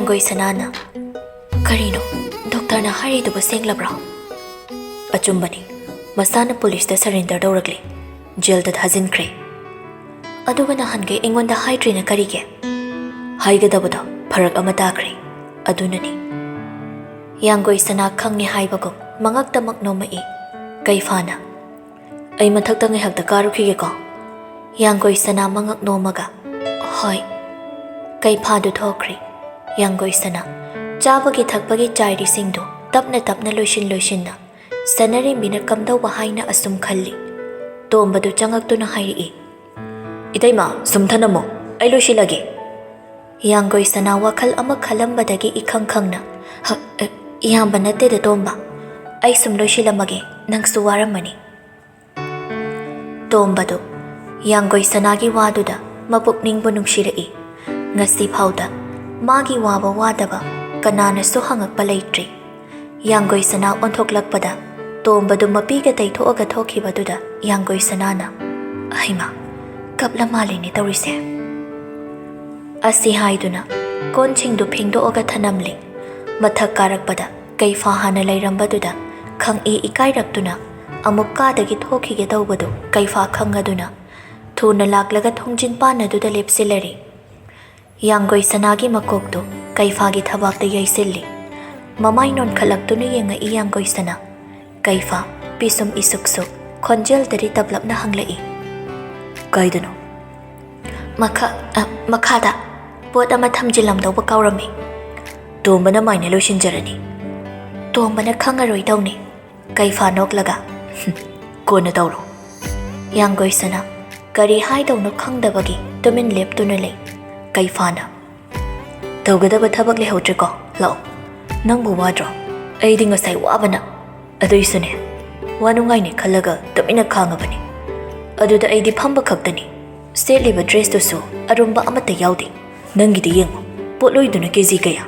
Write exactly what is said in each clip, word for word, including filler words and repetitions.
ꯌꯥꯡꯒꯣꯏ ꯁꯅꯥꯅ, "ꯀꯔꯤꯅꯣ? ꯗꯣꯛꯇꯔꯅ ꯍꯥꯏꯔꯤꯗꯨꯕꯨ ꯁꯦꯡꯂꯕ꯭ꯔꯣ?" "ꯑꯆꯨꯝꯕꯅꯤ꯫ ꯃꯁꯥꯅ ꯄꯨꯂꯤꯁꯇ ꯁꯔꯦꯟꯗꯔ ꯇꯧꯔꯛꯂꯦ꯫ ꯖꯦꯜꯗ ꯊꯥꯖꯤꯟꯈ꯭ꯔꯦ꯫ ꯑꯗꯨꯒ ꯅꯍꯥꯟꯈꯩ ꯑꯩꯉꯣꯟꯗ ꯍꯥꯏꯗ꯭ꯔꯤꯅ ꯀꯔꯤꯒꯤ?" "ꯍꯥꯏꯒꯗꯕꯗꯣ ꯐꯔꯛ ꯑꯃ ꯇꯥꯈ꯭ꯔꯦ꯫ ꯑꯗꯨꯅꯅꯤ꯫" ꯌꯥꯡꯒꯣꯏ ꯁꯅꯥ ꯈꯪꯉꯦ ꯍꯥꯏꯕꯒꯨꯝ ꯃꯉꯛꯇꯃꯛ ꯅꯣꯝꯃꯛꯏ꯫ ꯀꯩꯐꯥꯅ, "ꯑꯩ ꯃꯊꯛꯇ ꯉꯥꯏꯍꯥꯛꯇ ꯀꯥꯔꯨꯈꯤꯒꯦꯀꯣ꯫" ꯌꯥꯡꯒꯣꯏ ꯁꯅꯥ ꯃꯉꯛ ꯅꯣꯝꯃꯒ, "ꯍꯣꯏ꯫" ꯀꯩꯐꯥꯗꯨ ꯊꯣꯛꯈ꯭ꯔꯦ꯫ ꯌꯥꯡꯒꯣꯏ ꯁꯅꯥ ꯆꯥꯕꯒꯤ ꯊꯛꯄꯒꯤ ꯆꯥꯏꯔꯤꯁꯤꯡꯗꯨ ꯇꯞꯅ ꯇꯞꯅ ꯂꯣꯏꯁꯤꯟ ꯂꯣꯏꯁꯤꯟꯅ ꯁꯅꯥꯔꯦꯝꯕꯤꯅ ꯀꯝꯗꯧꯕ ꯍꯥꯏꯅ ꯑꯁꯨꯝ ꯈꯜꯂꯤ꯫ ꯇꯣꯝꯕꯗꯨ ꯆꯪꯉꯛꯇꯨꯅ ꯍꯥꯏꯔꯛꯏ, "ꯏꯇꯩꯃ, ꯁꯨꯝ ꯊꯅꯝꯃꯣ, ꯑꯩ ꯂꯣꯏꯁꯤꯜꯂꯒꯦ꯫" ꯌꯥꯡꯒꯣꯏ ꯁꯅꯥ ꯋꯥꯈꯜ ꯑꯃ ꯈꯜꯂꯝꯕꯗꯒꯤ ꯏꯈꯪ ꯈꯪꯅ, "ꯍ, ꯑ, ꯏꯌꯥꯝꯕ ꯅꯠꯇꯦꯗ ꯇꯣꯝꯕ, ꯑꯩ ꯁꯨꯝ ꯂꯣꯏꯁꯤꯜꯂꯝꯃꯒꯦ, ꯅꯪꯁꯨ ꯋꯥꯔꯝꯃꯅꯤ꯫" ꯇꯣꯝꯕꯗꯨ ꯌꯥꯡꯒꯣꯏ ꯁꯅꯥꯒꯤ ꯋꯥꯗꯨꯗ ꯃꯄꯨꯛꯅꯤꯡꯕꯨ ꯅꯨꯡꯁꯤꯔꯛꯏ꯫ ꯉꯁꯤ ꯐꯥꯎꯗ ꯃꯥꯒꯤ ꯋꯥꯕ ꯋꯥꯗꯕ ꯀꯅꯥꯅꯁꯨ ꯍꯪꯉꯛꯄ ꯂꯩꯇ꯭ꯔꯤ꯫ ꯌꯥꯡꯒꯣꯏ ꯁꯅꯥ ꯑꯣꯟꯊꯣꯛꯂꯛꯄꯗ ꯇꯣꯝꯕꯗꯨ ꯃꯄꯤꯒ ꯇꯩꯊꯣꯛꯑꯒ ꯊꯣꯛꯈꯤꯕꯗꯨꯗ ꯌꯥꯡꯒꯣꯏ ꯁꯅꯥꯅ, "ꯍꯩꯃꯥ, ꯀꯞꯂ ꯃꯥꯜꯂꯤꯅꯦ ꯇꯧꯔꯤꯁꯦ꯫" ꯑꯁꯤ ꯍꯥꯏꯗꯨꯅ ꯀꯣꯟꯁꯤꯡꯗꯨ ꯐꯦꯡꯗꯣꯛꯑꯒ ꯊꯅꯝꯂꯦ꯫ ꯃꯊꯛ ꯀꯥꯔꯛꯄꯗ ꯀꯩꯐꯥ ꯍꯥꯟꯅ ꯂꯩꯔꯝꯕꯗꯨꯗ ꯈꯪꯏ ꯏꯀꯥꯏꯔꯛꯇꯨꯅ ꯑꯃꯨꯛ ꯀꯥꯗꯒꯤ ꯊꯣꯛꯈꯤꯒꯦ ꯇꯧꯕꯗꯨ ꯀꯩꯐꯥ ꯈꯪꯉꯗꯨꯅ ꯊꯨꯅ ꯂꯥꯛꯂꯒ ꯊꯣꯡꯖꯤꯟ ꯄꯥꯟ ꯑꯗꯨꯗ ꯂꯦꯞꯁꯤꯜꯂꯔꯦ꯫ ꯌꯥꯡꯒꯣꯏ ꯁꯅꯥꯒꯤ ꯃꯀꯣꯛꯇꯨ ꯀꯩꯐꯥꯒꯤ ꯊꯕꯥꯛꯇ ꯌꯩꯁꯤꯜꯂꯤ꯫ ꯃꯃꯥꯏ ꯅꯣꯟꯈꯠꯂꯛꯇꯨꯅ ꯌꯦꯡꯉꯛꯏ ꯌꯥꯡꯒꯣꯏ ꯁꯅꯥ꯫ ꯀꯩꯐꯥ ꯄꯤꯁꯨꯝ ꯏꯁꯨꯛ ꯁꯨꯛ, ꯈꯣꯟꯖꯦꯜꯗꯗꯤ ꯇꯞꯂꯞꯅ ꯍꯪꯂꯛꯏ, "ꯀꯥꯏꯗꯅꯣ?" "ꯃꯈꯥ-, ꯑ, ꯃꯈꯥꯗ ꯄꯣꯠ ꯑꯃ ꯊꯝꯖꯤꯜꯂꯝꯗꯧꯕ ꯀꯥꯎꯔꯝꯃꯤ꯫" "ꯇꯣꯝꯕꯅ ꯃꯥꯏꯅ ꯂꯣꯏꯁꯤꯟꯖꯔꯅꯤ꯫" "ꯇꯣꯝꯕꯅ ꯈꯪꯉꯔꯣꯏꯗꯧꯅꯤ꯫" ꯀꯩꯐꯥ ꯅꯣꯛꯂꯒ, "ꯍꯨꯝ, ꯀꯣꯟꯅ ꯇꯧꯔꯣ꯫" ꯌꯥꯡꯒꯣꯏ ꯁꯅꯥ ꯀꯔꯤ ꯍꯥꯏꯗꯧꯅꯣ ꯈꯪꯗꯕꯒꯤ ꯇꯨꯃꯤꯟ ꯂꯦꯞꯇꯨꯅ ꯂꯩ꯫ ꯀꯩꯐꯥꯅ, "ꯇꯧꯒꯗꯕ ꯊꯕꯛ ꯂꯩꯍꯧꯗ꯭ꯔꯦꯀꯣ? ꯂꯥꯛꯑꯣ꯫ ꯅꯪꯕꯨ ꯋꯥꯗ꯭ꯔꯣ? ꯑꯩꯗꯤ ꯉꯁꯥꯏ ꯋꯥꯕꯅ꯫ ꯑꯗꯨꯏꯁꯨꯅꯦ, ꯋꯥꯅꯨꯡꯉꯥꯏꯅꯤ ꯈꯜꯂꯒ ꯇꯨꯃꯤꯟꯅ ꯈꯥꯡꯉꯕꯅꯤ꯫ ꯑꯗꯨꯗ ꯑꯩꯗꯤ ꯐꯝꯕ ꯈꯛꯇꯅꯤ꯫ ꯁꯦꯠꯂꯤꯕ ꯗ꯭ꯔꯦꯁꯇꯨꯁꯨ ꯑꯔꯨꯝꯕ ꯑꯃꯠꯇ ꯌꯥꯎꯗꯦ꯫ ꯅꯪꯒꯤꯗꯤ ꯌꯦꯡꯉꯨ, ꯄꯣꯠꯂꯣꯏꯗꯨꯅ ꯀꯦꯖꯤ ꯀꯌꯥ?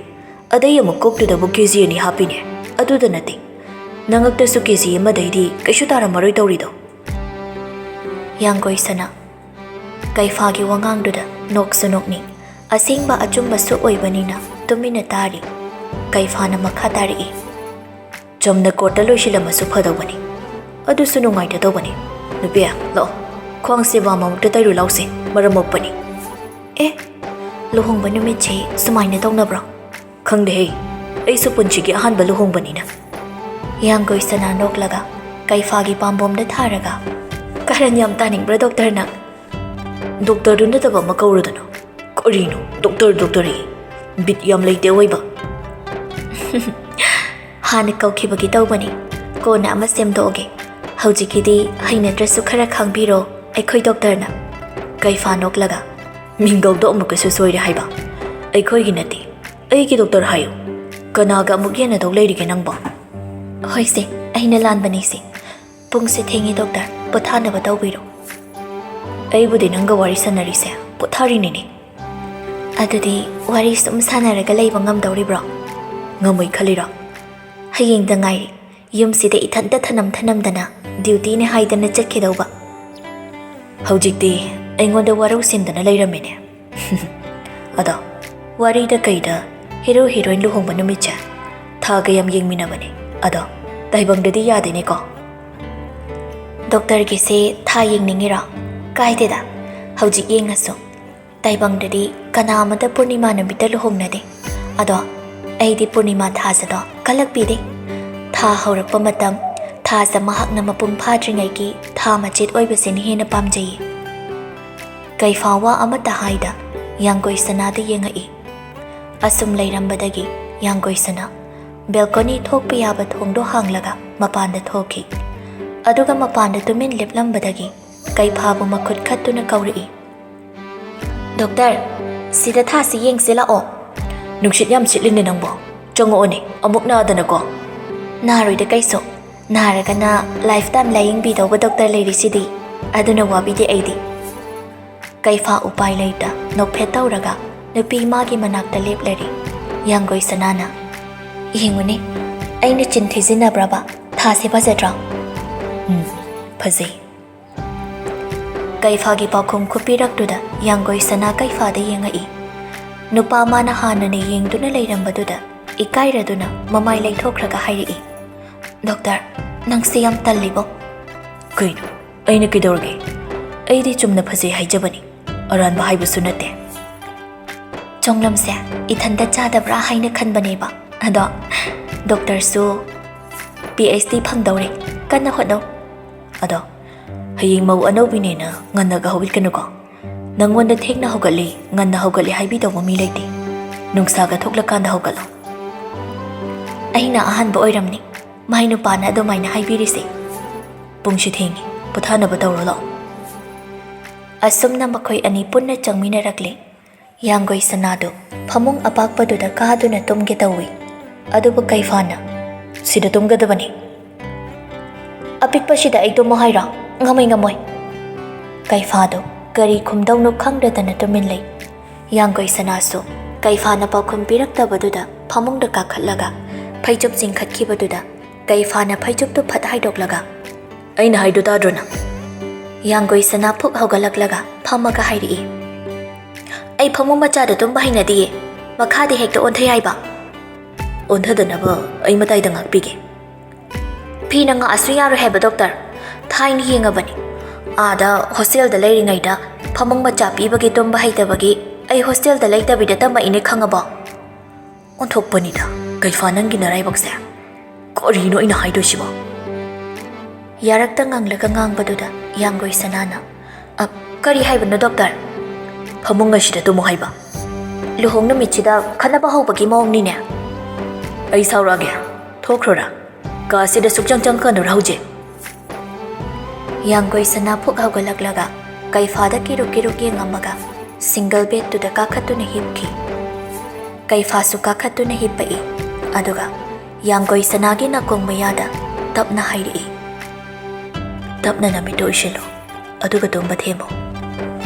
ꯑꯗꯩ ꯑꯃꯨꯛ ꯀꯣꯛꯇꯨꯗꯕꯨ ꯀꯦꯖꯤ ꯑꯅꯤ ꯍꯥꯞꯄꯤꯅꯦ꯫ ꯑꯗꯨꯗ ꯅꯠꯇꯦ, ꯅꯉꯛꯇꯁꯨ ꯀꯦꯖꯤ ꯑꯃꯗꯩꯗꯤ ꯀꯩꯁꯨ ꯇꯥꯔꯝꯃꯔꯣꯏ ꯇꯧꯔꯤꯗꯣ꯫" ꯌꯥꯡꯒꯣꯏ ꯁꯅꯥ ꯀꯩꯐꯥꯒꯤ ꯋꯥꯉꯥꯡꯗꯨꯗ ꯅꯣꯛꯁꯨ ꯅꯣꯛꯅꯤꯡ꯫ ꯑꯁꯦꯡꯕ ꯑꯆꯨꯝꯕꯁꯨ ꯑꯣꯏꯕꯅꯤꯅ ꯇꯨꯃꯤꯟꯅ ꯇꯥꯔꯤ꯫ ꯀꯩꯐꯥꯅ ꯃꯈꯥ ꯇꯥꯔꯛꯏ, "ꯆꯝꯅ ꯀꯣꯔꯠꯇ ꯂꯣꯏꯁꯤꯜꯂꯝꯃꯁꯨ ꯐꯗꯧꯕꯅꯤ꯫ ꯑꯗꯨꯁꯨ ꯅꯨꯡꯉꯥꯏꯇꯗꯧꯕꯅꯤ꯫ ꯅꯨꯄꯤ, ꯂꯥꯛꯑꯣ, ꯈ꯭ꯋꯥꯡꯁꯦ ꯕꯥꯝ ꯑꯃꯨꯛꯇ ꯇꯩꯔꯨ ꯂꯥꯎꯁꯦ, ꯃꯔꯝ ꯃꯣꯛꯄꯅꯤ"꯫ "ꯑꯦ, ꯂꯨꯍꯣꯡꯕ ꯅꯨꯃꯤꯠꯁꯤ ꯁꯨꯃꯥꯏꯅ ꯇꯧꯅꯕ꯭ꯔꯣ?" "ꯈꯪꯗꯦꯍꯦ, ꯑꯩꯁꯨ ꯄꯨꯟꯁꯤꯒꯤ ꯑꯍꯥꯟꯕ ꯂꯨꯍꯣꯡꯕꯅꯤꯅ"꯫ ꯌꯥꯡꯒꯣꯏ ꯁꯅꯥ ꯅꯣꯛꯂꯒ ꯀꯩꯐꯥꯒꯤ ꯄꯥꯝꯕꯣꯝꯗ ꯊꯥꯔꯒ, "ꯀꯔꯟ ꯌꯥꯝ ꯇꯥꯅꯤꯡꯕ꯭ꯔꯥ ꯗꯣꯛꯇꯔ ꯅꯪ?" "ꯗꯣꯛꯇꯔꯗꯨ ꯅꯠꯇꯕ ꯑꯃ ꯀꯧꯔꯨꯗꯅ"꯫ "ꯀꯔꯤꯅꯣ ꯗꯣꯛꯇꯔ ꯗꯣꯛꯇꯔ ꯑꯌꯦ? ꯕꯤꯠ ꯌꯥꯝ ꯂꯩꯇꯦ ꯑꯣꯏꯕ"꯫ "ꯍꯥꯟꯅ ꯀꯧꯈꯤꯕꯒꯤ ꯇꯧꯕꯅꯤ, ꯀꯣꯟꯅ ꯑꯃ ꯁꯦꯝꯗꯣꯛꯑꯒꯦ꯫ ꯍꯧꯖꯤꯛꯀꯤꯗꯤ ꯍꯩꯅꯗ꯭ꯔꯁꯨ ꯈꯔ ꯈꯥꯡꯕꯤꯔꯣ ꯑꯩꯈꯣꯏ ꯗꯣꯛꯇꯔꯅ"꯫ ꯀꯩꯐꯥ ꯅꯣꯛꯂꯒ, "ꯃꯤꯡꯒꯧꯗꯣ ꯑꯃꯨꯛꯀꯁꯨ ꯁꯣꯏꯔꯦ ꯍꯥꯏꯕ꯫ ꯑꯩꯈꯣꯏꯒꯤ ꯅꯠꯇꯦ, ꯑꯩꯒꯤ ꯗꯣꯛꯇꯔ ꯍꯥꯏꯌꯨ꯫ ꯀꯅꯥꯒ ꯑꯃꯨꯛ ꯌꯦꯟꯅꯗꯧ ꯂꯩꯔꯤꯒꯦ ꯅꯪꯕꯣ?" "ꯍꯣꯏꯁꯦ, ꯑꯩꯅ ꯂꯥꯟꯕꯅꯤꯁꯦ꯫ ꯄꯨꯡꯁꯦ ꯊꯦꯡꯉꯦ ꯗꯣꯛꯇꯔ, ꯄꯣꯊꯥꯅꯕ ꯇꯧꯕꯤꯔꯣ"꯫ "ꯑꯩꯕꯨꯗꯤ ꯅꯪꯒ ꯋꯥꯔꯤ ꯁꯥꯟꯅꯔꯤꯁꯦ ꯄꯣꯊꯥꯔꯤꯅꯤꯅꯦ"꯫ "ꯑꯗꯨꯗꯤ ꯋꯥꯔꯤ ꯁꯨꯝ ꯁꯥꯟꯅꯔꯒ ꯂꯩꯕ ꯉꯝꯗꯧꯔꯤꯕ꯭ꯔꯣ?" "ꯉꯝꯃꯣꯏ ꯈꯜꯂꯤꯔꯣ?" "ꯍꯌꯦꯡꯗ ꯉꯥꯏꯔꯦ, ꯌꯨꯝꯁꯤꯗ ꯏꯊꯟꯇ ꯊꯅꯝ ꯊꯅꯝꯗꯅ ꯗ꯭ꯌꯨꯇꯤꯅꯦ ꯍꯥꯏꯗꯅ ꯆꯠꯈꯤꯗꯧꯕ"꯫ "ꯍꯧꯖꯤꯛꯇꯤ ꯑꯩꯉꯣꯟꯗ ꯋꯥꯔꯧ ꯁꯦꯝꯗꯅ ꯂꯩꯔꯝꯃꯤꯅꯦ"꯫ "ꯑꯗꯣ ꯋꯥꯔꯤꯗ ꯀꯩꯗ ꯍꯤꯔꯣ ꯍꯤꯔꯣꯏꯟ ꯂꯨꯍꯣꯡꯕ ꯅꯨꯃꯤꯠꯁꯦ ꯊꯥꯒ ꯌꯥꯝ ꯌꯦꯡꯃꯤꯟꯅꯕꯅꯦ꯫ ꯑꯗꯣ ꯇꯥꯏꯕꯪꯗꯗꯤ ꯌꯥꯗꯦꯅꯦꯀꯣ"꯫ "ꯗꯣꯛꯇꯔꯒꯤꯁꯦ ꯊꯥ ꯌꯦꯡꯅꯤꯡꯉꯤꯔꯣ? ꯀꯥꯏꯗꯦꯗ, ꯍꯧꯖꯤꯛ ꯌꯦꯡꯉꯁꯨ꯫ ꯇꯥꯏꯕꯪꯗꯗꯤ ꯀꯅꯥ ꯑꯃꯇ ꯄꯨꯔꯅꯤꯃꯥ ꯅꯨꯃꯤꯠꯇ ꯂꯨꯍꯣꯡꯅꯗꯦ꯫ ꯑꯗꯣ ꯑꯩꯗꯤ ꯄꯨꯔꯅꯤꯃꯥ ꯊꯥꯖꯗꯣ ꯀꯜꯂꯛꯄꯤꯗꯦ꯫ ꯊꯥ ꯍꯧꯔꯛꯄ ꯃꯇꯝ, ꯊꯥꯖ ꯃꯍꯥꯛꯅ ꯃꯄꯨꯡ ꯐꯥꯗ꯭ꯔꯤꯉꯩꯒꯤ ꯊꯥ ꯃꯆꯦꯠ ꯑꯣꯏꯕꯁꯤꯅ ꯍꯦꯟꯅ ꯄꯥꯝꯖꯩꯌꯦ"꯫ ꯀꯩꯐꯥ ꯋꯥ ꯑꯃꯠꯇ ꯍꯥꯏꯗ ꯌꯥꯡꯒꯣꯏ ꯁꯅꯥꯗ ꯌꯦꯡꯉꯛꯏ꯫ ꯑꯁꯨꯝ ꯂꯩꯔꯝꯕꯗꯒꯤ ꯌꯥꯡꯒꯣꯏ ꯁꯅꯥ ꯕꯦꯜꯀꯣꯅꯤ ꯊꯣꯛꯄ ꯌꯥꯕ ꯊꯣꯡꯗꯣ ꯍꯥꯡꯂꯒ ꯃꯄꯥꯟꯗ ꯊꯣꯛꯈꯤ꯫ ꯑꯗꯨꯒ ꯃꯄꯥꯟꯗ ꯇꯨꯃꯤꯟ ꯂꯦꯞꯂꯝꯕꯗꯒꯤ ꯀꯩꯐꯥꯕꯨ ꯃꯈꯨꯠ ꯈꯠꯇꯨꯅ ꯀꯧꯔꯛꯏ꯫ "ꯗꯣꯛꯇꯔ, ꯁꯤꯗ ꯊꯥꯁꯤ ꯌꯦꯡꯁꯤ ꯂꯥꯛꯑꯣ"꯫ "ꯅꯨꯡꯁꯤꯠ ꯌꯥꯝ ꯁꯤꯠꯂꯤꯅꯦ ꯅꯪꯕꯣ꯫ ꯆꯪꯉꯛꯑꯣꯅꯦ, ꯑꯃꯨꯛ ꯅꯥꯗꯅꯀꯣ"꯫ "ꯅꯥꯔꯣꯏꯗ ꯀꯩꯁꯨ꯫ ꯅꯥꯔꯒꯅ ꯂꯥꯏꯐ ꯇꯥꯏꯝ ꯂꯥꯌꯦꯡꯕꯤꯗꯧꯕ ꯗꯣꯛꯇꯔ ꯂꯩꯔꯤꯁꯤꯗꯤ꯫ ꯑꯗꯨꯅ ꯋꯥꯕꯤꯗꯦ ꯑꯩꯗꯤ"꯫ ꯀꯩꯐꯥ ꯎꯄꯥꯏ ꯂꯩꯇ ꯅꯣꯛꯐꯦꯠ ꯇꯧꯔꯒ ꯅꯨꯄꯤ ꯃꯥꯒꯤ ꯃꯅꯥꯛꯇ ꯂꯦꯞꯂꯔꯤ꯫ ꯌꯥꯡꯒꯣꯏ ꯁꯅꯥꯅ, "ꯌꯦꯡꯉꯨꯅꯦ, ꯑꯩꯅ ꯆꯤꯟ ꯊꯤꯖꯤꯟꯅꯕ꯭ꯔꯕ? ꯊꯥꯁꯦ ꯐꯖꯗ꯭ꯔꯣ?" "ꯎꯝ, ꯐꯖꯩ"꯫ ꯀꯩꯐꯥꯒꯤ ꯄꯥꯎꯈꯨꯝ ꯈꯨꯄꯤꯔꯛꯇꯨꯗ ꯌꯥꯡꯒꯣꯏ ꯁꯅꯥ ꯀꯩꯐꯥꯗ ꯌꯦꯡꯉꯛꯏ꯫ ꯅꯨꯄꯥ ꯃꯥꯅ ꯍꯥꯟꯅꯅ ꯌꯦꯡꯗꯨꯅ ꯂꯩꯔꯝꯕꯗꯨꯗ ꯏꯀꯥꯏꯔꯗꯨꯅ ꯃꯃꯥꯏ ꯂꯩꯊꯣꯛꯈ꯭ꯔꯒ ꯍꯥꯏꯔꯛꯏ, "ꯗꯣꯛꯇꯔ, ꯅꯪꯁꯦ ꯌꯥꯝ ꯇꯜꯂꯤꯕꯣ꯫" "ꯀꯩꯅꯣ? ꯑꯩꯅ ꯀꯩꯗꯧꯔꯒꯦ? ꯑꯩꯗꯤ ꯆꯨꯝꯅ ꯐꯖꯩ ꯍꯥꯏꯖꯕꯅꯤ, ꯑꯔꯥꯟꯕ ꯍꯥꯏꯕꯁꯨ ꯅꯠꯇꯦ꯫" ꯆꯣꯡꯂꯝꯁꯦ ꯏꯊꯟꯇ ꯆꯥꯗꯕ꯭ꯔꯥ ꯍꯥꯏꯅ ꯈꯟꯕꯅꯦꯕ꯫ ꯑꯗꯣ ꯗꯣꯛꯇꯔꯁꯨ ꯄꯤ ꯑꯩꯆ ꯗꯤ ꯐꯪꯗꯧꯔꯦ, ꯀꯟꯅ ꯍꯣꯠꯅꯧ꯫ ꯑꯗꯣ ꯍꯌꯦꯡ ꯃꯧ ꯑꯅꯧꯕꯤꯅꯦꯅ ꯉꯟꯅꯒ ꯍꯧꯒꯠꯀꯅꯨꯀꯣ꯫ ꯅꯪꯉꯣꯟꯗ ꯊꯦꯡꯅ ꯍꯧꯒꯠꯂꯤ, ꯉꯟꯅ ꯍꯧꯒꯠꯂꯤ ꯍꯥꯏꯕꯤꯗꯧꯕ ꯃꯤ ꯂꯩꯇꯦ꯫ ꯅꯨꯡꯁꯥꯒ ꯊꯣꯛꯂꯀꯥꯟꯗ ꯍꯧꯒꯠꯂꯣ꯫ ꯑꯩꯅ ꯑꯍꯥꯟꯕ ꯑꯣꯏꯔꯝꯅꯤ ꯃꯥꯏ ꯅꯨꯄꯥꯅ ꯑꯗꯨꯃꯥꯏꯅ ꯍꯥꯏꯕꯤꯔꯤꯁꯦ꯫ ꯄꯨꯡꯁꯨ ꯊꯦꯡꯉꯤ, ꯄꯣꯊꯥꯅꯕ ꯇꯧꯔꯣ ꯂꯥꯛꯑꯣ꯫ ꯑꯁꯨꯝꯅ ꯃꯈꯣꯏ ꯑꯅꯤ ꯄꯨꯟꯅ ꯆꯪꯃꯤꯟꯅꯔꯛꯂꯦ꯫ ꯌꯥꯡꯒꯣꯏ ꯁꯅꯥꯗꯨ ꯐꯃꯨꯡ ꯑꯄꯥꯛꯄꯗꯨꯗ ꯀꯥꯗꯨꯅ ꯇꯨꯝꯒꯦ ꯇꯧꯏ꯫ ꯑꯗꯨꯕꯨ ꯀꯩꯐꯥꯅ, "ꯁꯤꯗ ꯇꯨꯝꯒꯗꯕꯅꯤ꯫" "ꯑꯄꯤꯛꯄꯁꯤꯗ ꯑꯩ ꯇꯨꯝꯃꯣ ꯍꯥꯏꯔꯣ? ꯉꯝꯃꯣꯏ, ꯉꯝꯃꯣꯏ꯫" ꯀꯩꯐꯥꯗꯨ ꯀꯔꯤ ꯈꯨꯝꯗꯧꯅꯣ ꯈꯪꯗꯗꯅ ꯇꯨꯃꯤꯟ ꯂꯩ꯫ ꯌꯥꯡꯒꯣꯏ ꯁꯅꯥꯁꯨ ꯀꯩꯐꯥꯅ ꯄꯥꯎꯈꯨꯝ ꯄꯤꯔꯛꯇꯕꯗꯨꯗ ꯐꯃꯨꯡꯗ ꯀꯥꯈꯠꯂꯒ ꯐꯩꯖꯨꯞ ꯆꯤꯡꯈꯠꯈꯤꯕꯗꯨꯗ ꯀꯩꯐꯥꯅ ꯐꯩꯖꯨꯞꯇꯨ ꯐꯠ ꯍꯥꯏꯗꯣꯛꯂꯒ, "ꯑꯩꯅ ꯍꯥꯏꯗꯣ ꯇꯥꯗ꯭ꯔꯣ ꯅꯪ?" ꯌꯥꯡꯒꯣꯏ ꯁꯅꯥ ꯐꯨꯛ ꯍꯧꯒꯠꯂꯛꯂꯒ ꯐꯝꯃꯒ ꯍꯥꯏꯔꯛꯏ, "ꯑꯩ ꯐꯃꯨꯡ ꯃꯆꯥꯗ ꯇꯨꯝꯕ ꯍꯩꯅꯗꯤꯌꯦ, ꯃꯈꯥꯗ ꯍꯦꯛꯇ ꯑꯣꯟꯊ ꯌꯥꯏꯕ꯫" "ꯑꯣꯟꯊꯗꯅꯕ ꯑꯩ ꯃꯇꯥꯏꯗ ꯉꯥꯛꯄꯤꯒꯦ꯫" "ꯐꯤꯅ ꯉꯥꯛꯑꯁꯨ ꯌꯥꯔꯣꯏ ꯍꯥꯏꯕ ꯗꯣꯛꯇꯔ꯫ ꯊꯥꯏꯅ ꯌꯦꯡꯉꯕꯅꯤ, ꯑꯥꯗ ꯍꯣꯁꯇꯦꯜꯗ ꯂꯩꯔꯤꯉꯩꯗ ꯐꯃꯨꯡ ꯃꯆꯥ ꯄꯤꯕꯒꯤ ꯇꯨꯝꯕ ꯍꯩꯇꯕꯒꯤ ꯑꯩ ꯍꯣꯁꯇꯦꯜꯗ ꯂꯩꯇꯕꯤꯗ ꯇꯝꯃꯛꯏꯅꯦ, ꯈꯪꯉꯕꯣ?" "ꯑꯣꯟꯊꯣꯛꯄꯅꯤꯗ, ꯀꯩꯐꯥ, ꯅꯪꯒꯤ ꯅꯔꯥꯏꯕꯛꯁꯦ꯫ ꯀꯔꯤꯅꯣ ꯑꯩꯅ ꯍꯥꯏꯗꯣꯏꯁꯤꯕꯣ?" ꯌꯥꯔꯛꯇ ꯉꯪꯂꯒ ꯉꯥꯡꯕꯗꯨꯗ ꯌꯥꯡꯒꯣꯏ ꯁꯅꯥꯅ, "ꯑ, ꯀꯔꯤ ꯍꯥꯏꯕꯅꯣ ꯗꯣꯛꯇꯔ?" "ꯐꯃꯨꯡ ꯑꯁꯤꯗ ꯇꯨꯝꯃꯨ ꯍꯥꯏꯕ꯫ ꯂꯨꯍꯣꯡ ꯅꯨꯃꯤꯠꯁꯤꯗ ꯈꯠꯅꯕ ꯍꯧꯕꯒꯤ ꯃꯑꯣꯡꯅꯤꯅꯦ꯫" "ꯑꯩ ꯁꯥꯎꯔꯛꯑꯒꯦ, ꯊꯣꯛꯈ꯭ꯔꯣꯔꯥ? ꯀꯥ ꯑꯁꯤꯗ ꯁꯨꯛꯆꯪ ꯆꯪꯉꯛꯀꯅꯨꯔꯥ ꯍꯧꯖꯤꯛ?" ꯌꯥꯡꯒꯣꯏ ꯁꯅꯥ ꯐꯨꯛ ꯍꯧꯒꯠꯂꯛꯂꯒ ꯀꯩꯐꯥꯗ ꯀꯤꯔꯨꯛ ꯀꯤꯔꯨꯛ ꯌꯦꯡꯉꯝꯃꯒ ꯁꯤꯡꯒꯜ ꯕꯦꯗꯇꯨꯗ ꯀꯥꯈꯠꯇꯨꯅ ꯍꯤꯞꯈꯤ꯫ ꯀꯩꯐꯥꯁꯨ ꯀꯥꯈꯠꯇꯨꯅ ꯍꯤꯞꯄꯛꯏ꯫ ꯑꯗꯨꯒ ꯌꯥꯡꯒꯣꯏ ꯁꯅꯥꯒꯤ ꯅꯥꯀꯣꯡ ꯃꯌꯥꯗ ꯇꯞꯅ ꯍꯥꯏꯔꯛꯏ, "ꯇꯞꯅ ꯅꯃꯤꯠꯇꯨ ꯎꯏꯁꯤꯜꯂꯨ, ꯑꯗꯨꯒ ꯇꯨꯝꯕ ꯊꯦꯝꯃꯨ꯫"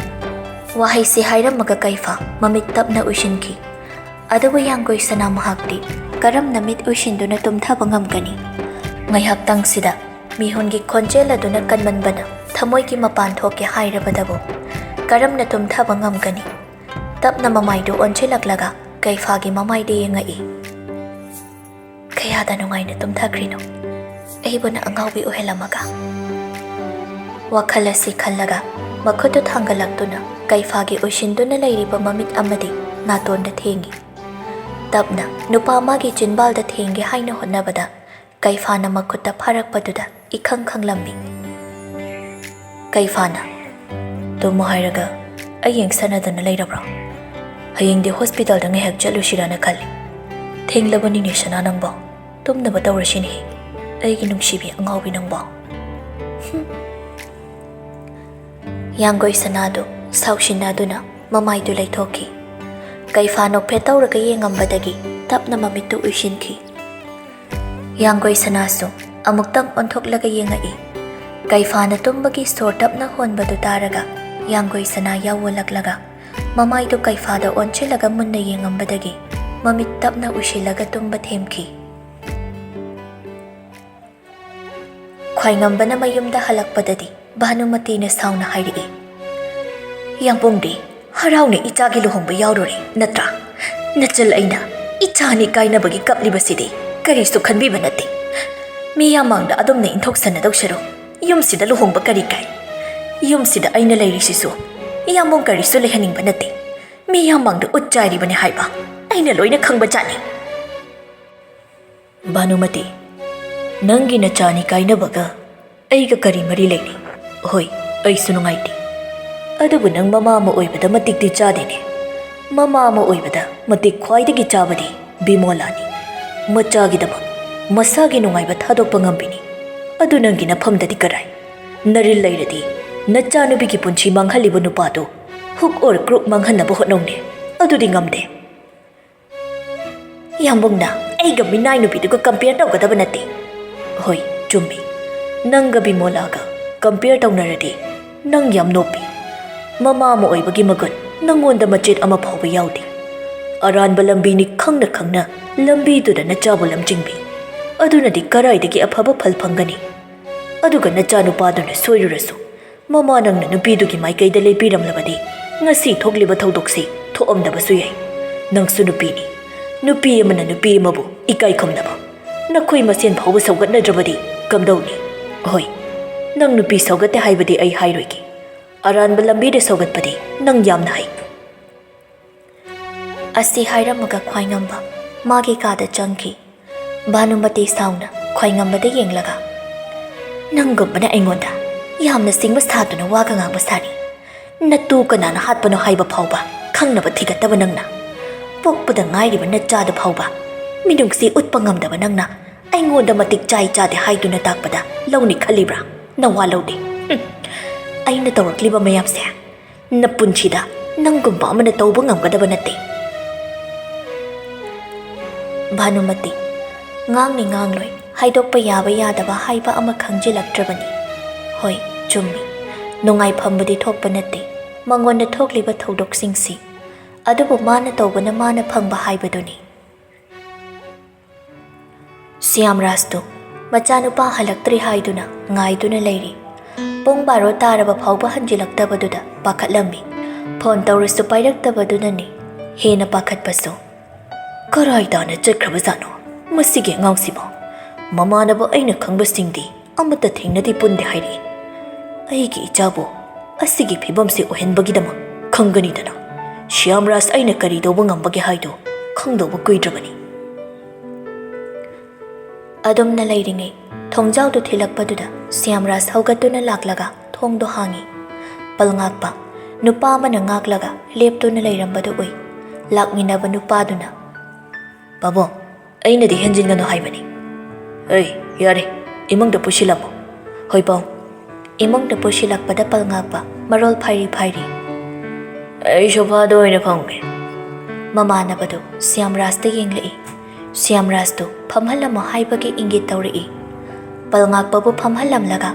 ꯋꯥꯍꯩꯁꯤ ꯍꯥꯏꯔꯝꯃꯒ ꯀꯩꯐꯥ ꯃꯃꯤꯠ ꯇꯞꯅ ꯎꯏꯁꯤꯟꯈꯤ꯫ ꯑꯗꯨꯕꯨ ꯌꯥꯡꯒꯣꯏ ꯁꯅꯥ ꯃꯍꯥꯛꯇꯤ ꯀꯔꯝꯅ ꯃꯤꯠ ꯎꯏꯁꯤꯟꯗꯨꯅ ꯇꯨꯝꯊꯕ ꯉꯝꯒꯅꯤ? ꯉꯥꯏꯍꯥꯛꯇꯪꯁꯤꯗ ꯃꯤꯍꯨꯟꯒꯤ ꯈꯣꯟꯖꯦꯜ ꯑꯗꯨꯅ ꯀꯟꯃꯟꯕꯅ ꯊꯃꯣꯏꯒꯤ ꯃꯄꯥꯟ ꯊꯣꯛꯀꯦ ꯍꯥꯏꯔꯕꯗꯕꯨ ꯀꯔꯝꯅ ꯇꯨꯝꯊꯕ ꯉꯝꯒꯅꯤ? ꯇꯞꯅ ꯃꯃꯥꯏꯗꯨ ꯑꯣꯟꯁꯤꯜꯂꯛꯂꯒ ꯀꯩꯐꯥꯒꯤ ꯃꯃꯥꯏꯗ ꯌꯦꯡꯉꯛꯏ꯫ ꯀꯌꯥꯗ ꯅꯨꯡꯉꯥꯏꯅ ꯇꯨꯝꯊꯈ꯭ꯔꯤꯅꯣ, ꯑꯩꯕꯨꯅ ꯑꯉꯥꯎꯕꯤ ꯑꯣꯏꯍꯜꯂꯝꯃꯒ꯫ ꯋꯥꯈꯜ ꯑꯁꯤ ꯈꯜꯂꯒ ꯃꯈꯨꯠꯇꯨ ꯊꯥꯡꯒꯠꯂꯛꯇꯨꯅ ꯀꯩꯐꯥꯒꯤ ꯎꯏꯁꯤꯟꯗꯨꯅ ꯂꯩꯔꯤꯕ ꯃꯃꯤꯠ ꯑꯃꯗꯤ ꯅꯥꯇꯣꯟꯗ ꯊꯦꯡꯉꯤ꯫ ꯇꯞꯅ ꯅꯨꯄꯥ ꯑꯃꯒꯤ ꯆꯤꯟꯕꯥꯜꯗ ꯊꯦꯡꯒꯦ ꯍꯥꯏꯅ ꯍꯣꯠꯅꯕꯗ ꯀꯩꯐꯥꯅ ꯃꯈꯨꯠꯇ ꯐꯥꯔꯛꯄꯗꯨꯗ ꯏꯈꯪ ꯈꯪꯂꯝꯃꯤ꯫ ꯀꯩꯐꯥꯅ, "ꯇꯨꯝꯃꯣ ꯍꯥꯏꯔꯒ ꯑꯩ ꯌꯦꯡꯁꯟꯅꯗꯅ ꯂꯩꯔꯕ꯭ꯔꯣ? ꯍꯌꯦꯡꯗꯤ ꯍꯣꯁꯄꯤꯇꯥꯜꯗ ꯉꯥꯏꯍꯥꯛ ꯆꯠꯂꯨꯁꯤꯔꯥꯅ ꯈꯜꯂꯤ꯫ ꯊꯦꯡꯂꯕꯅꯤꯅꯦ ꯁꯅꯥ ꯅꯪꯕꯣ꯫ ꯇꯨꯝꯅꯕ ꯇꯧꯔꯁꯤꯅꯦ, ꯑꯩꯒꯤ ꯅꯨꯡꯁꯤꯕꯤ ꯑꯉꯥꯎꯕꯤ ꯅꯪꯕꯣ꯫" ꯍꯨꯝ꯫ ꯌꯥꯡꯒꯣꯏ ꯁꯅꯥꯗꯨ ꯁꯥꯎꯁꯤꯟꯅꯗꯨꯅ ꯃꯃꯥꯏꯗꯨ ꯂꯩꯊꯣꯛꯈꯤ꯫ ꯀꯩꯐꯥ ꯅꯣꯛꯐꯦꯠ ꯇꯧꯔꯒ ꯌꯦꯡꯉꯝꯕꯗꯒꯤ ꯇꯞꯅ ꯃꯃꯤꯠꯇꯨ ꯎꯏꯁꯤꯟꯈꯤ꯫ ꯌꯥꯡꯒꯣꯏ ꯁꯅꯥꯁꯨ ꯑꯃꯨꯛꯇꯪ ꯑꯣꯟꯊꯣꯛꯂꯒ ꯌꯦꯡꯉꯛꯏ꯫ ꯀꯩꯐꯥꯅ ꯇꯨꯝꯕꯒꯤ ꯁꯣꯔ ꯇꯞꯅ ꯍꯣꯟꯕꯗꯨ ꯇꯥꯔꯒ ꯌꯥꯡꯒꯣꯏ ꯁꯅꯥ ꯌꯥꯎꯋꯣꯜꯂꯛꯂꯒ ꯃꯃꯥꯏꯗꯨ ꯀꯩꯐꯥꯗ ꯑꯣꯟꯁꯤꯜꯂꯒ ꯃꯨꯟꯅ ꯌꯦꯡꯉꯝꯕꯗꯒꯤ ꯃꯃꯤꯠ ꯇꯞꯅ ꯎꯏꯁꯤꯜꯂꯒ ꯇꯨꯝꯕ ꯊꯦꯝꯈꯤ꯫ ꯈ꯭ꯋꯥꯏꯉꯝꯕꯅ ꯃꯌꯨꯝꯗ ꯍꯜꯂꯛꯄꯗꯗꯤ ꯚꯥꯅꯨꯃꯇꯤꯅ ꯁꯥꯎꯅ ꯍꯥꯏꯔꯛꯏ, "ꯌꯥꯝꯕꯨꯡꯗꯤ ꯍꯔꯥꯎꯅ ꯏꯆꯥꯒꯤ ꯂꯨꯍꯣꯡꯕ ꯌꯥꯎꯔꯨꯔꯦ ꯅꯠꯇ꯭ꯔꯥ? ꯅꯆꯜ ꯑꯩꯅ ꯏꯆꯥ ꯑꯅꯤ ꯀꯥꯏꯅꯕꯒꯤ ꯀꯞꯂꯤꯕꯁꯤꯗꯤ ꯀꯔꯤꯁꯨ ꯈꯟꯕꯤꯕ ꯅꯠꯇꯦ꯫ ꯃꯤꯌꯥꯝ ꯃꯥꯡꯗ ꯑꯗꯨꯝꯅ ꯏꯟꯊꯣꯛꯁꯟꯅꯗꯧ ꯁꯔꯨꯛ ꯌꯨꯝꯁꯤꯗ ꯂꯨꯍꯣꯡꯕ ꯀꯔꯤ ꯀꯥꯏ? ꯌꯨꯝꯁꯤꯗ ꯑꯩꯅ ꯂꯩꯔꯤꯁꯤꯁꯨ ꯌꯥꯝꯕꯨꯡ ꯀꯔꯤꯁꯨ ꯂꯩꯍꯟꯅꯤꯡꯕ ꯅꯠꯇꯦ꯫ ꯃꯤꯌꯥꯝ ꯃꯥꯡꯗ ꯎꯠ ꯆꯥꯏꯔꯤꯕꯅꯤ ꯍꯥꯏꯕ ꯑꯩꯅ ꯂꯣꯏꯅ ꯈꯪꯕ ꯖꯥꯠꯅꯤ꯫" "ꯚꯥꯅꯨꯃꯇꯤ, ꯅꯪꯒꯤ ꯅꯆꯥꯅꯤ ꯀꯥꯏꯅꯕꯒ ꯑꯩꯒ ꯀꯔꯤ ꯃꯔꯤ ꯂꯩꯅꯩ? ꯍꯣꯏ, ꯑꯩꯁꯨ ꯅꯨꯡꯉꯥꯏꯇꯦ꯫ ꯑꯗꯨꯕꯨ ꯅꯪ ꯃꯃꯥ ꯑꯃ ꯑꯣꯏꯕꯗ ꯃꯇꯤꯛꯇꯤ ꯆꯥꯗꯦꯅꯦ꯫ ꯃꯃꯥ ꯑꯃ ꯑꯣꯏꯕꯗ ꯃꯇꯤꯛ ꯈ꯭ꯋꯥꯏꯗꯒꯤ ꯆꯥꯕꯗꯤ ꯕꯤꯃꯣꯂꯥꯅꯤ꯫ ꯃꯆꯥꯒꯤꯗꯃꯛ ꯃꯁꯥꯒꯤ ꯅꯨꯡꯉꯥꯏꯕ ꯊꯥꯗꯣꯛꯄ ꯉꯝꯕꯤꯅꯤ꯫ ꯑꯗꯨ ꯅꯪꯒꯤ ꯅꯐꯝꯗꯗꯤ ꯀꯔꯥꯏ? ꯅꯔꯤꯜ ꯂꯩꯔꯗꯤ ꯅꯆꯥꯅꯨꯄꯤꯒꯤ ꯄꯨꯟꯁꯤ ꯃꯥꯡꯍꯜꯂꯤꯕ ꯅꯨꯄꯥꯗꯨ hook or crook ꯃꯥꯡꯍꯟꯅꯕ ꯍꯣꯠꯅꯧꯅꯦ꯫ ꯑꯗꯨꯗꯤ ꯉꯝꯗꯦ꯫" "ꯌꯥꯝꯕꯨꯡꯅ ꯑꯩꯒ ꯃꯤꯅꯥꯏ ꯅꯨꯄꯤꯗꯨꯒ compare ꯇꯧꯒꯗꯕ ꯅꯠꯇꯦ꯫" "ꯍꯣꯏ, ꯆꯨꯝꯃꯤ꯫ ꯅꯪꯒ ꯕꯤꯃꯣꯂꯥꯒ compare ꯇꯧꯅꯔꯗꯤ ꯅꯪ ꯌꯥꯝ ꯅꯣꯞꯄꯤ꯫ ꯃꯃꯥ ꯑꯃ ꯑꯣꯏꯕꯒꯤ ꯃꯒꯨꯟ ꯅꯪꯉꯣꯟꯗ ꯃꯆꯦꯠ ꯑꯃ ꯐꯥꯎꯕ ꯌꯥꯎꯗꯦ꯫ ꯑꯔꯥꯟꯕ ꯂꯝꯕꯤꯅꯤ ꯈꯪꯅ ꯈꯪꯅ ꯂꯝꯕꯤꯗꯨꯗ ꯅꯆꯥꯕꯨ ꯂꯝꯖꯤꯡꯕꯤ꯫ ꯑꯗꯨꯅꯗꯤ ꯀꯔꯥꯏꯗꯒꯤ ꯑꯐꯕ ꯐꯜ ꯐꯪꯒꯅꯤ? ꯑꯗꯨꯒ ꯅꯆꯥꯅꯨꯄꯥꯗꯨꯅ ꯁꯣꯏꯔꯨꯔꯁꯨ ꯃꯃꯥ ꯅꯪꯅ ꯅꯨꯄꯤꯗꯨꯒꯤ ꯃꯥꯏꯀꯩꯗ ꯂꯦꯞꯄꯤꯔꯝꯂꯕꯗꯤ ꯉꯁꯤ ꯊꯣꯛꯂꯤꯕ ꯊꯧꯗꯣꯛꯁꯤ ꯊꯣꯛꯑꯝꯗꯕꯁꯨ ꯌꯥꯏ꯫ ꯅꯪꯁꯨ ꯅꯨꯄꯤꯅꯤ꯫ ꯅꯨꯄꯤ ꯑꯃꯅ ꯅꯨꯄꯤ ꯑꯃꯕꯨ ꯏꯀꯥꯏ ꯈꯨꯝꯅꯕ꯫ ꯅꯈꯣꯏ ꯃꯁꯦꯟ ꯐꯥꯎꯕ ꯁꯧꯒꯠꯅꯗ꯭ꯔꯕꯗꯤ ꯀꯝꯗꯧꯅꯤ? ꯍꯣꯏ, ꯅꯪ ꯅꯨꯄꯤ ꯁꯧꯒꯠꯇꯦ ꯍꯥꯏꯕꯗꯤ ꯑꯩ ꯍꯥꯏꯔꯣꯏꯒꯦ꯫ ꯑꯔꯥꯟꯕ ꯂꯝꯕꯤꯗ ꯁꯧꯒꯠꯄꯗꯤ ꯅꯪ ꯌꯥꯝꯅ ꯍꯩ꯫ ꯑꯁꯤ ꯍꯥꯏꯔꯝꯃꯒ ꯈ꯭ꯋꯥꯏꯉꯝꯕ ꯃꯥꯒꯤ ꯀꯥꯗ ꯆꯪꯈꯤ꯫ ꯚꯥꯅꯨꯃꯇꯤ ꯁꯥꯎꯅ ꯈ꯭ꯋꯥꯏꯉꯝꯕꯗ ꯌꯦꯡꯂꯒ, "ꯅꯪꯒꯨꯝꯕꯅ ꯑꯩꯉꯣꯟꯗ ꯌꯥꯝꯅ ꯁꯤꯡꯕ ꯁꯥꯗꯨꯅ ꯋꯥꯒ ꯉꯥꯡꯕ ꯁꯥꯔꯤ꯫ ꯅꯇꯨ ꯀꯅꯥꯅ ꯍꯥꯠꯄꯅꯣ ꯍꯥꯏꯕ ꯐꯥꯎꯕ ꯈꯪꯅꯕ ꯊꯤꯒꯠꯇꯕ ꯅꯪꯅ, ꯄꯣꯛꯄꯗ ꯉꯥꯏꯔꯤꯕ ꯅꯆꯥꯗ ꯐꯥꯎꯕ ꯃꯤꯅꯨꯡꯁꯤ ꯎꯠꯄ ꯉꯝꯗꯕ ꯅꯪꯅ ꯑꯩꯉꯣꯟꯗ ꯃꯇꯤꯛ ꯆꯥꯏ ꯆꯥꯗꯦ ꯍꯥꯏꯗꯨꯅ ꯇꯥꯛꯄꯗ ꯂꯧꯅꯤ ꯈꯜꯂꯤꯕ꯭ꯔꯥ? ꯅꯋꯥ ꯂꯧꯗꯦ꯫ ꯍꯨꯝ꯫ ꯑꯩꯅ ꯇꯧꯔꯛꯂꯤꯕ ꯃꯌꯥꯝꯁꯦ ꯅꯄꯨꯟꯁꯤꯗ ꯅꯪꯒꯨꯝꯕ ꯑꯃꯅ ꯇꯧꯕ ꯉꯝꯒꯗꯕ ꯅꯠꯇꯦ꯫" ꯚꯥꯅꯨꯃꯇꯤ, ꯉꯥꯡꯅꯤ ꯉꯥꯡꯂꯣꯏ, ꯍꯥꯏꯗꯣꯛꯄ ꯌꯥꯕ ꯌꯥꯗꯕ ꯍꯥꯏꯕ ꯑꯃ ꯈꯪꯖꯤꯜꯂꯛꯇ꯭ꯔꯕꯅꯤ꯫ ꯍꯣꯏ, ꯆꯨꯝꯃꯤ꯫ ꯅꯨꯡꯉꯥꯏꯐꯝꯕꯗꯤ ꯊꯣꯛꯄ ꯅꯠꯇꯦ ꯃꯉꯣꯟꯗ ꯊꯣꯛꯂꯤꯕ ꯊꯧꯗꯣꯛꯁꯤꯡꯁꯤ꯫ ꯑꯗꯨꯕꯨ ꯃꯥꯅ ꯇꯧꯕꯅ ꯃꯥꯅ ꯐꯪꯕ ꯍꯥꯏꯕꯗꯨꯅꯤ꯫ ꯁ꯭ꯌꯥꯝꯔꯥꯖꯇꯨ ꯃꯆꯥꯅꯨꯄꯥ ꯍꯜꯂꯛꯇ꯭ꯔꯤ ꯍꯥꯏꯗꯨꯅ ꯉꯥꯏꯗꯨꯅ ꯂꯩꯔꯤ꯫ ꯄꯨꯡ ꯕꯥꯔꯣ ꯇꯥꯔꯕ ꯐꯥꯎꯕ ꯍꯟꯖꯤꯜꯂꯛꯇꯕꯗꯨꯗ ꯄꯥꯈꯠꯂꯝꯃꯤ꯫ ꯐꯣꯟ ꯇꯧꯔꯁꯨ ꯄꯥꯏꯔꯛꯇꯕꯗꯨꯅꯅꯤ ꯍꯦꯟꯅ ꯄꯥꯈꯠꯄꯁꯨ꯫ "ꯀꯔꯥꯏ ꯇꯥꯅ ꯆꯠꯈ꯭ꯔꯕꯖꯥꯠꯅꯣ ꯃꯁꯤꯒꯤ ꯑꯉꯥꯡꯁꯤꯕꯣ? ꯃꯃꯥꯟꯅꯕ ꯑꯩꯅ ꯈꯪꯕꯁꯤꯡꯗꯤ ꯑꯃꯠꯇ ꯊꯦꯡꯅꯗꯦ ꯄꯨꯟꯗꯦ ꯍꯥꯏꯔꯛꯏ꯫ ꯑꯩꯒꯤ ꯏꯆꯥꯕꯨ ꯑꯁꯤꯒꯤ ꯐꯤꯕꯝꯁꯤ ꯑꯣꯏꯍꯟꯕꯒꯤꯗꯃꯛ ꯈꯪꯒꯅꯤꯗꯅ꯫ ꯁ꯭ꯌꯥꯝꯔꯥꯖ ꯑꯩꯅ ꯀꯔꯤ ꯇꯧꯕ ꯉꯝꯕꯒꯦ ꯍꯥꯏꯗꯨ ꯈꯪꯗꯧꯕ ꯀꯨꯏꯗ꯭ꯔꯕꯅꯤ꯫" ꯑꯗꯨꯝꯅ ꯂꯩꯔꯤꯉꯩ ꯊꯣꯡꯖꯥꯎꯗꯨ ꯊꯤꯜꯂꯛꯄꯗꯨꯗ ꯁ꯭ꯌꯥꯝꯔꯥꯖ ꯍꯧꯒꯠꯇꯨꯅ ꯂꯥꯛꯂꯒ ꯊꯣꯡꯗꯣ ꯍꯥꯡꯉꯤ꯫ ꯄꯜꯉꯥꯛꯄ ꯅꯨꯄꯥ ꯑꯃꯅ ꯉꯥꯛꯂꯒ ꯂꯦꯞꯇꯨꯅ ꯂꯩꯔꯝꯕꯗꯨ ꯎꯏ꯫ ꯂꯥꯛꯃꯤꯟꯅꯕ ꯅꯨꯄꯥꯗꯨꯅ, "ꯄꯥꯕꯨꯡ, ꯑꯩꯅꯗꯤ ꯍꯦꯟꯖꯤꯟꯒꯅꯨ ꯍꯥꯏꯕꯅꯤ꯫" "ꯑꯩ, ꯌꯥꯔꯦ, ꯏꯃꯨꯡꯗ ꯄꯨꯁꯤꯜꯂꯝꯃꯣ꯫" "ꯍꯣꯏ ꯄꯥꯎ꯫" ꯏꯃꯨꯡꯗ ꯄꯨꯁꯤꯜꯂꯛꯄꯗ ꯄꯜꯉꯥꯛꯄ ꯃꯔꯣꯜ ꯐꯥꯏꯔꯤ ꯐꯥꯏꯔꯤ꯫ "ꯑꯩ ꯁꯣꯐꯥꯗ ꯑꯣꯏꯅ ꯐꯝꯒꯦ꯫" ꯃꯃꯥꯟꯅꯕꯗꯨ ꯁ꯭ꯌꯥꯝꯔꯥꯖꯇ ꯌꯦꯡꯂꯛꯏ꯫ ꯁ꯭ꯌꯥꯝꯔꯥꯖꯇꯨ ꯐꯝꯍꯜꯂꯝꯃꯣ ꯍꯥꯏꯕꯒꯤ ꯏꯪꯒꯤꯠ ꯇꯧꯔꯛꯏ꯫ ꯄꯜꯉꯥꯛꯄꯕꯨ ꯐꯝꯍꯜꯂꯝꯂꯒ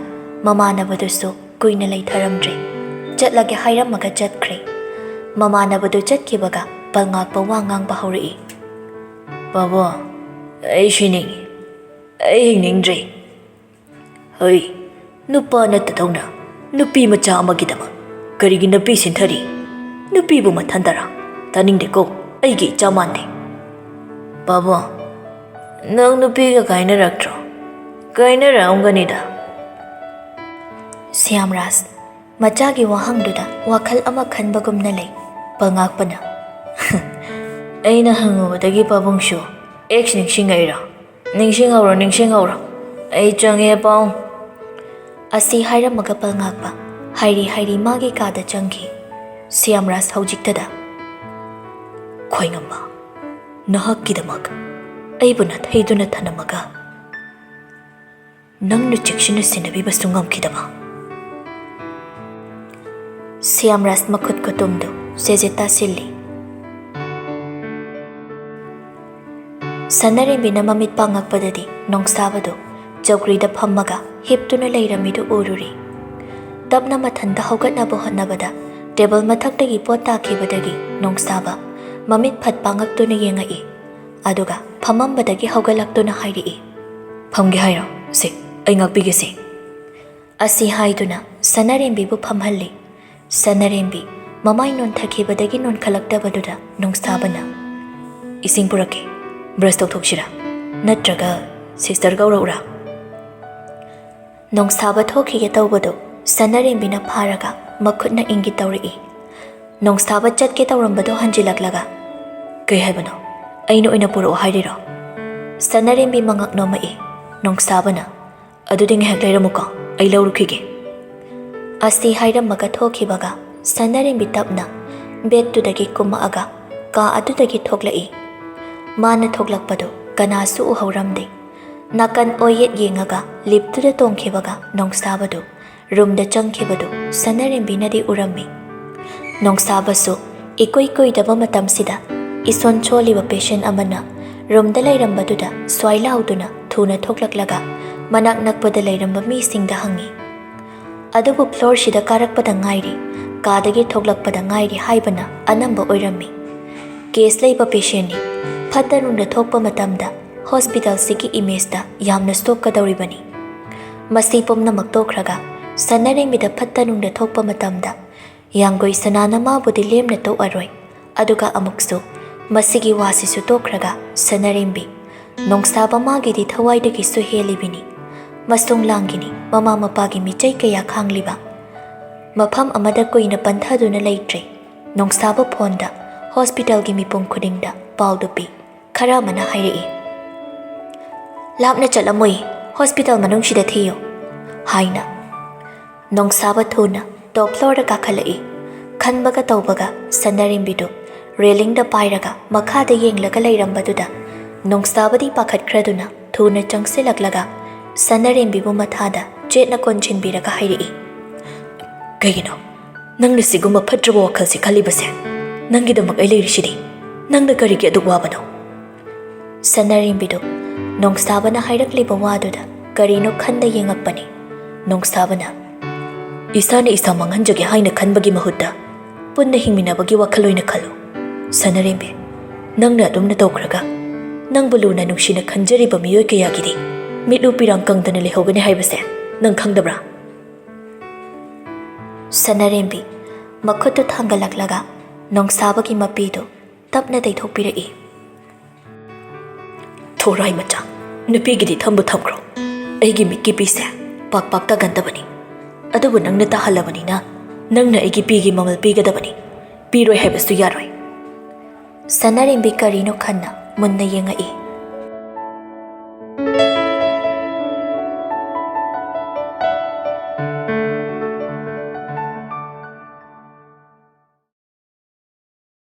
ꯃꯃꯥꯟꯅꯕꯗꯨꯁꯨ ꯀꯨꯏꯅ ꯂꯩꯊꯔꯝꯗ꯭ꯔꯦ꯫ ꯆꯠꯂꯒꯦ ꯍꯥꯏꯔꯝꯃꯒ ꯆꯠꯈ꯭ꯔꯦ꯫ ꯃꯃꯥꯟꯅꯕꯗꯨ ꯆꯠꯈꯤꯕꯒ ꯄꯜꯉꯥꯛꯄ ꯋꯥ ꯉꯥꯡꯕ ꯍꯧꯔꯛꯏ꯫ "ꯄꯥꯕꯨꯡ, ꯑꯩ ꯁꯤꯅꯤꯡꯉꯤ꯫ ꯑꯩ ꯍꯤꯡꯅꯤꯡꯗ꯭ꯔꯦ꯫" "ꯍꯩ, ꯅꯨꯄꯥ ꯅꯠꯇꯗꯧꯅ ꯅꯨꯄꯤ ꯃꯆꯥ ꯑꯃꯒꯤꯗꯃꯛ ꯀꯔꯤꯒꯤ ꯅꯨꯄꯤ ꯁꯤꯟꯊꯔꯤ? ꯅꯨꯄꯤꯕꯨ ꯃꯊꯟꯇꯔꯥ? ꯇꯥꯅꯤꯡꯗꯦꯀꯣ, ꯑꯩꯒꯤ ꯏꯆꯥ ꯃꯥꯟꯗꯦ꯫ ꯄꯥꯕꯨꯡ, ꯅꯪ ꯅꯨꯄꯤꯒ ꯀꯥꯏꯅꯔꯛꯇ꯭ꯔꯣ? ꯀꯥꯏꯅꯔꯛꯑꯝꯒꯅꯤꯗ꯫ ꯁ꯭ꯌꯥꯝꯔꯥꯖ ꯃꯆꯥꯒꯤ ꯋꯥꯍꯪꯗꯨꯗ ꯋꯥꯈꯜ ꯑꯃ ꯈꯟꯕꯒꯨꯝꯅ ꯂꯩ꯫ ꯄꯉꯥꯛꯄꯅ, "ꯑꯩꯅ ꯍꯪꯉꯨꯕꯗꯒꯤ ꯄꯥꯕꯨꯡꯁꯨ ꯑꯦꯛꯁ ꯅꯤꯡꯁꯤꯡꯉꯛꯏꯔꯣ? ꯅꯤꯡꯁꯤꯡꯍꯧꯔꯣ, ꯅꯤꯡꯁꯤꯡꯍꯧꯔꯣ꯫ ꯑꯩ ꯆꯪꯉꯦ, ꯄꯥꯕꯨꯡ꯫" ꯑꯁꯤ ꯍꯥꯏꯔꯝꯃꯒ ꯄꯉꯥꯛꯄ ꯍꯥꯏꯔꯤ ꯍꯥꯏꯔꯤ ꯃꯥꯒꯤ ꯀꯥꯗ ꯆꯪꯈꯤ꯫ ꯁ꯭ꯌꯥꯝꯔꯥꯖ ꯍꯧꯖꯤꯛꯇꯗ, "ꯈꯣꯏꯉꯝꯕ, ꯅꯍꯥꯛꯀꯤꯗꯃꯛ ꯑꯩꯕꯨ ꯅꯥꯊꯩꯗꯨꯅ ꯊꯅꯝꯃꯒ ꯅꯪꯅ ꯆꯦꯛꯁꯤꯟꯅ ꯁꯦꯟꯅꯕꯤꯕꯁꯨ ꯉꯝꯈꯤꯗꯕ?" ꯁ꯭ꯌꯥꯝꯔꯥꯖ ꯃꯈꯨꯠ ꯈꯨꯇꯨꯝꯗꯨ ꯁꯦꯖꯦꯠ ꯇꯥꯁꯤꯜꯂꯤ꯫ ꯁꯅꯥꯔꯦꯝꯕꯤꯅ ꯃꯃꯤꯠ ꯄꯥꯡꯉꯛꯄꯗꯗꯤ ꯅꯣꯡꯁꯥꯕꯗꯨ ꯆꯧꯀ꯭ꯔꯤꯗ ꯐꯝꯃꯒ ꯍꯤꯞꯇꯨꯅ ꯂꯩꯔꯝꯃꯤꯗꯨ ꯎꯔꯨꯔꯦ꯫ ꯇꯞꯅ ꯃꯊꯟꯇ ꯍꯧꯒꯠꯅꯕ ꯍꯣꯠꯅꯕꯗ ꯇꯦꯕꯜ ꯃꯊꯛꯇꯒꯤ ꯄꯣꯠ ꯇꯥꯈꯤꯕꯗꯒꯤ ꯅꯣꯡꯁꯥꯕ ꯃꯃꯤꯠ ꯐꯠ ꯄꯥꯡꯉꯛꯇꯨꯅ ꯌꯦꯡꯉꯛꯏ꯫ ꯑꯗꯨꯒ ꯐꯝꯃꯝꯕꯗꯒꯤ ꯍꯧꯒꯠꯂꯛꯇꯨꯅ ꯍꯥꯏꯔꯛꯏ, "ꯐꯝꯒꯦ ꯍꯥꯏꯔꯣ? ꯁꯦ, ꯑꯩ ꯉꯥꯛꯄꯤꯒꯦꯁꯦ꯫" ꯑꯁꯤ ꯍꯥꯏꯗꯨꯅ ꯁꯅꯥꯔꯦꯝꯕꯤꯕꯨ ꯐꯝꯍꯜꯂꯤ꯫ ꯁꯅꯥꯔꯦꯝꯕꯤ ꯃꯃꯥꯏ ꯅꯣꯟꯊꯈꯤꯕꯗꯒꯤ ꯅꯣꯟꯈꯠꯂꯛꯇꯕꯗꯨꯗ ꯅꯣꯡꯁꯥꯕꯅ, "ꯏꯁꯤꯡ ꯄꯨꯔꯛꯀꯦ, ꯕ꯭ꯔꯁ ꯇꯧꯊꯣꯛꯁꯤꯔꯥ? ꯅꯠꯇ꯭ꯔꯒ ꯁꯤꯁꯇꯔ ꯀꯧꯔꯛꯎꯔꯥ?" ꯅꯣꯡꯁꯥꯕ ꯊꯣꯛꯈꯤꯒꯦ ꯇꯧꯕꯗꯨ ꯁꯅꯥꯔꯦꯝꯕꯤꯅ ꯐꯥꯔꯒ ꯃꯈꯨꯠꯅ ꯏꯪꯒꯤ ꯇꯧꯔꯛꯏ꯫ ꯅꯣꯡꯁꯥꯕ ꯆꯠꯀꯦ ꯇꯧꯔꯝꯕꯗꯨ ꯍꯟꯖꯤꯜꯂꯛꯂꯒ, "ꯀꯩ ꯍꯥꯏꯕꯅꯣ? ꯑꯩꯅ ꯑꯣꯏꯅ ꯄꯨꯔꯛꯑꯣ ꯍꯥꯏꯔꯤꯔꯣ?" ꯁꯅꯥꯔꯦꯝꯕꯤ ꯃꯉꯛ ꯅꯣꯝꯃꯛꯏ꯫ ꯅꯣꯡꯁꯥꯕꯅ, "ꯑꯗꯨꯗꯤ ꯉꯥꯏꯍꯥꯛ ꯂꯩꯔꯝꯃꯨꯀꯣ, ꯑꯩ ꯂꯧꯔꯨꯈꯤꯒꯦ꯫" ꯑꯁꯤ ꯍꯥꯏꯔꯝꯃꯒ ꯊꯣꯛꯈꯤꯕꯒ ꯁꯅꯥꯔꯦꯝꯕꯤ ꯇꯞꯅ ꯕꯦꯠꯇꯨꯗꯒꯤ ꯀꯨꯝꯃꯛꯑꯒ ꯀꯥ ꯑꯗꯨꯗꯒꯤ ꯊꯣꯛꯂꯛꯏ꯫ ꯃꯥꯅ ꯊꯣꯛꯂꯛꯄꯗꯨ ꯀꯅꯥꯁꯨ ꯎꯍꯧꯔꯝꯗꯦ꯫ ꯅꯥꯀꯟ ꯑꯣꯏꯌꯦꯠ ꯌꯦꯡꯉꯒ ꯂꯤꯞꯇꯨꯗ ꯇꯣꯡꯈꯤꯕꯒ ꯅꯣꯡꯁꯥꯕꯗꯨ ꯔꯨꯝꯗ ꯆꯪꯈꯤꯕꯗꯨ ꯁꯅꯥꯔꯦꯝꯕꯤꯅꯗꯤ ꯎꯔꯝꯃꯤ꯫ ꯅꯣꯡꯁꯥꯕꯁꯨ ꯏꯀꯨꯏ ꯀꯨꯏꯗꯕ ꯃꯇꯝꯁꯤꯗ ꯏꯁꯣꯟ ꯁꯣꯜꯂꯤꯕ ꯄꯦꯁꯦꯟ ꯑꯃꯅ ꯔꯨꯝꯗ ꯂꯩꯔꯝꯕꯗꯨꯗ ꯁ꯭ꯋꯥꯏ ꯂꯥꯎꯗꯨꯅ ꯊꯨꯅ ꯊꯣꯛꯂꯛꯂꯒ ꯃꯅꯥꯛ ꯅꯛꯄꯗ ꯂꯩꯔꯝꯕ ꯃꯤꯁꯤꯡꯗ ꯍꯪꯉꯤ꯫ ꯑꯗꯨꯕꯨ ꯐ꯭ꯂꯣꯔꯁꯤꯗ ꯀꯥꯔꯛꯄꯗ ꯉꯥꯏꯔꯤ, ꯀꯥꯗꯒꯤ ꯊꯣꯛꯂꯛꯄꯗ ꯉꯥꯏꯔꯤ ꯍꯥꯏꯕꯅ ꯑꯅꯝꯕ ꯑꯣꯏꯔꯝꯃꯤ꯫ ꯀꯦꯁ ꯂꯩꯕ ꯄꯦꯁꯦꯟꯅꯤ, ꯐꯠꯇ ꯅꯨꯡꯗ ꯊꯣꯛꯄ ꯃꯇꯝꯗ ꯍꯣꯁꯄꯤꯇꯥꯜꯁꯤꯒꯤ ꯏꯃꯦꯖꯇ ꯌꯥꯝꯅ ꯁꯣꯛꯀꯗꯧꯔꯤꯕꯅꯤ꯫ ꯃꯁꯤ ꯄꯨꯝꯅꯃꯛ ꯇꯣꯛꯈ꯭ꯔꯒ ꯁꯅꯥꯔꯦꯝꯕꯤꯗ ꯐꯠꯇ ꯅꯨꯡꯗ ꯊꯣꯛꯄ ꯃꯇꯝꯗ ꯌꯥꯡꯒꯣꯏ ꯁꯅꯥꯅ ꯃꯥꯕꯨꯗꯤ ꯂꯦꯝꯅ ꯇꯣꯛꯑꯔꯣꯏ꯫ ꯑꯗꯨꯒ ꯑꯃꯨꯛꯁꯨ ꯃꯁꯤꯒꯤ ꯋꯥꯁꯤꯁꯨ ꯇꯣꯛꯈ꯭ꯔꯒ ꯁꯅꯥꯔꯦꯝꯕꯤ, ꯅꯣꯡꯁꯥꯕ ꯃꯥꯒꯤꯗꯤ ꯊꯋꯥꯏꯗꯒꯤꯁꯨ ꯍꯦꯜꯂꯤꯕꯤꯅꯤ꯫ ꯃꯁꯨꯡ ꯂꯥꯡꯒꯤꯅꯤ, ꯃꯃꯥ ꯃꯄꯥꯒꯤ ꯃꯤꯆꯩ ꯀꯌꯥ ꯈꯥꯡꯂꯤꯕ꯫ ꯃꯐꯝ ꯑꯃꯗ ꯀꯨꯏꯅ ꯄꯟꯊꯗꯨꯅ ꯂꯩꯇ꯭ꯔꯦ꯫ ꯅꯣꯡꯁꯥꯕ ꯐꯣꯟꯗ ꯍꯣꯁꯄꯤꯇꯥꯜꯒꯤ ꯃꯤꯄꯨꯝ ꯈꯨꯗꯤꯡꯗ ꯄꯥꯎꯗꯨ ꯄꯤ꯫ ꯈꯔ ꯑꯃꯅ ꯍꯥꯏꯔꯛꯏ, "ꯂꯥꯞꯅ ꯆꯠꯂꯝꯃꯣꯏ, ꯍꯣꯁꯄꯤꯇꯥꯜ ꯃꯅꯨꯡꯁꯤꯗ ꯊꯤꯌꯨ" ꯍꯥꯏꯅ꯫ ꯅꯣꯡꯁꯥꯕ ꯊꯨꯅ ꯇꯣꯞ ꯐ꯭ꯂꯣꯔꯗ ꯀꯥꯈꯠꯂꯛꯏ꯫ ꯈꯟꯕꯒ ꯇꯧꯕꯒ ꯁꯅꯥꯔꯦꯝꯕꯤꯗꯨ ꯔꯦꯂꯤꯡꯗ ꯄꯥꯏꯔꯒ ꯃꯈꯥꯗ ꯌꯦꯡꯂꯒ ꯂꯩꯔꯝꯕꯗꯨꯗ ꯅꯣꯡꯁꯥꯕꯗꯤ ꯄꯥꯈꯠꯈ꯭ꯔꯗꯨꯅ ꯊꯨꯅ ꯆꯪꯁꯤꯜꯂꯛꯂꯒ ꯁꯅꯥꯔꯦꯝꯕꯤꯕꯨ ꯃꯊꯥꯗ ꯆꯦꯠꯅ ꯀꯣꯟꯁꯤꯟꯕꯤꯔꯒ ꯍꯥꯏꯔꯛꯏ, "ꯀꯩꯒꯤꯅꯣ ꯅꯪꯅ ꯁꯤꯒꯨꯝꯕ ꯐꯠꯇ꯭ꯔꯕ ꯋꯥꯈꯜꯁꯤ ꯈꯜꯂꯤꯕꯁꯦ? ꯅꯪꯒꯤꯗꯃꯛ ꯑꯩ ꯂꯩꯔꯤꯁꯤꯗꯤ꯫ ꯅꯪꯅ ꯀꯔꯤꯒꯤ ꯑꯗꯨꯛ ꯋꯥꯕꯅꯣ?" ꯁꯅꯥꯔꯦꯝꯕꯤꯗꯨ ꯅꯣꯡꯁꯥꯕꯅ ꯍꯥꯏꯔꯛꯂꯤꯕ ꯋꯥꯗꯨꯗ ꯀꯔꯤꯅꯣ ꯈꯟꯗ ꯌꯦꯡꯉꯛꯄꯅꯤ꯫ ꯅꯣꯡꯁꯥꯕꯅ, "ꯏꯁꯥꯅ ꯏꯁꯥ ꯃꯥꯡꯍꯟꯖꯒꯦ ꯍꯥꯏꯅ ꯈꯟꯕꯒꯤ ꯃꯍꯨꯠꯇ ꯄꯨꯟꯅ ꯍꯤꯡꯃꯤꯟꯅꯕꯒꯤ ꯋꯥꯈꯜ ꯑꯣꯏꯅ ꯈꯜꯂꯨ꯫ ꯁꯅꯥꯔꯦꯝꯕꯤ, ꯅꯪꯅ ꯑꯗꯨꯝꯅ ꯇꯧꯈ꯭ꯔꯒ ꯅꯪꯕꯨ ꯂꯨꯅ ꯅꯨꯡꯁꯤꯅ ꯈꯟꯖꯔꯤꯕ ꯃꯤꯑꯣꯏ ꯀꯌꯥꯒꯤꯗꯤ ꯃꯤꯠꯂꯨ ꯄꯤꯔꯥꯡ ꯀꯪꯗꯅ ꯂꯩꯍꯧꯒꯅꯤ ꯍꯥꯏꯕꯁꯦ ꯅꯪ ꯈꯪꯗꯕ꯭ꯔꯥ?" ꯁꯅꯥꯔꯦꯝꯕꯤ ꯃꯈꯨꯠꯇꯨ ꯊꯥꯡꯒꯠꯂꯛꯂꯒ ꯅꯣꯡꯁꯥꯕꯒꯤ ꯃꯄꯤꯗꯨ ꯇꯞꯅ ꯇꯩꯊꯣꯛꯄꯤꯔꯛꯏ꯫ "ꯊꯣꯔꯥꯏ ꯃꯆꯥ, ꯅꯨꯄꯤꯒꯤꯗꯤ ꯊꯝꯕꯨ ꯊꯝꯈ꯭ꯔꯣ꯫ ꯑꯩꯒꯤ ꯃꯤꯠꯀꯤ ꯄꯤꯁꯦ ꯄꯥꯛ ꯄꯥꯛ ꯇꯥꯒꯟꯗꯕꯅꯤ꯫ ꯑꯗꯨꯕꯨ ꯅꯪꯅ ꯇꯥꯍꯜꯂꯕꯅꯤꯅ ꯅꯪꯅ ꯑꯩꯒꯤ ꯄꯤꯒꯤ ꯃꯃꯜ ꯄꯤꯒꯗꯕꯅꯤ꯫ ꯄꯤꯔꯣꯏ ꯍꯥꯏꯕꯁꯨ ꯌꯥꯔꯣꯏ꯫" ꯁꯅꯥꯔꯦꯝꯕꯤ ꯀꯔꯤꯅꯣ ꯈꯟꯅ ꯃꯨꯟꯅ ꯌꯦꯡꯉꯛꯏ꯫